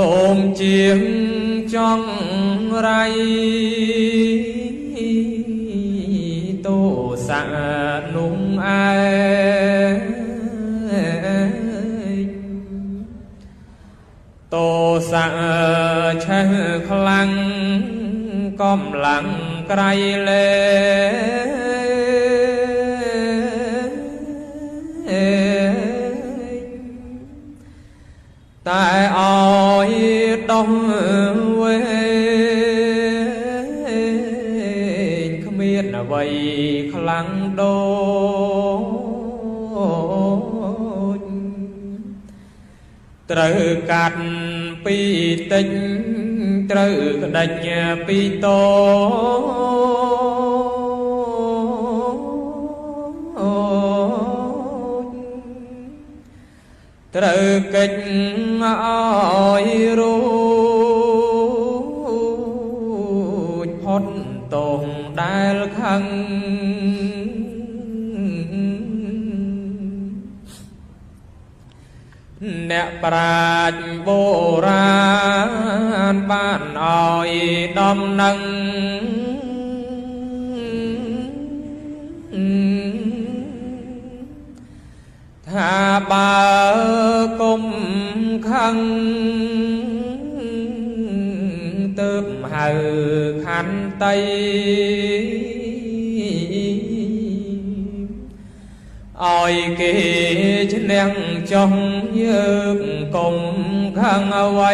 សូមជាងចង់រៃទោសៈនោះឯងទោសៈឆេះខ្លាំងកំឡាំងក្រៃលែតែឲ្យដោះវែងគ្មានអ្វីខ្លាំងដូចត្រូវកាត់ពីតិចត្រូវក្តិចពីតូចត្រូវកិច្ចឲ្យរួចផុតទោសដែលខឹងអ្នកប្រាជ្ញបុរាណបានឲ្យដំណឹងថាបើគុំខឹងទៅហៅខន្តីឲ្យគេឈ្នះចុះយើងកុំខឹងអ្វី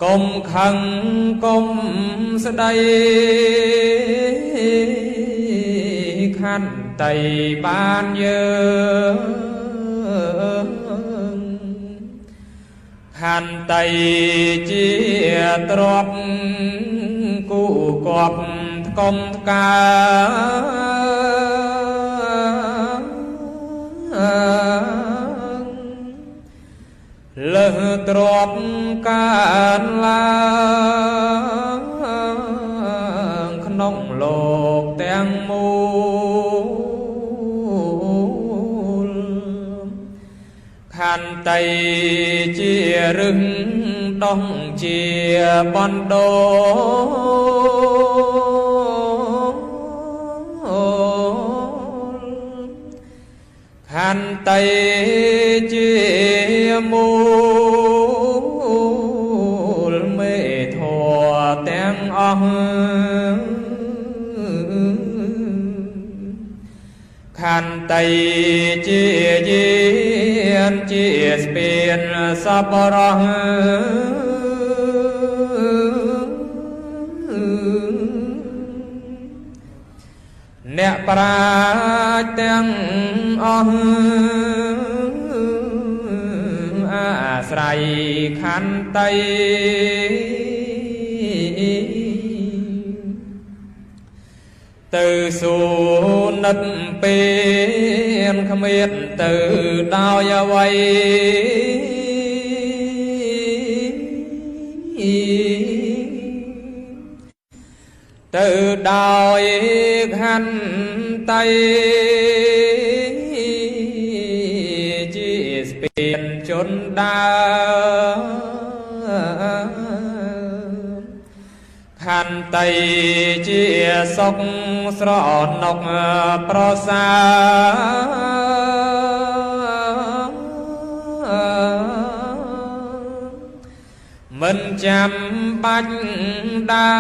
កុំខឹងកុំស្ដីខន្តីបានយើងខន្តីជាទ្រព្យគូគប់ថ្កុំថ្កើលើសទ្រព្យកើនឡើងក្នុងលោកទាំងមូលខន្តីជារឹងដងជាបណ្ដូលខន្តីជាមូលមេធម៌ទាំងអស់ខន្តីជាយានជាស្ពានសប្បុរសអ្នកប្រាជ្ញទាំងអស់អាស្រ័យខន្តីទៅសូនិតពេលគ្មានទៅដោយអ្វីទៅដោយខន្តីជាស្ពានជនដើមខន្តីជាសុខស្រណុកប្រសើរមិនចាំបាច់ដើ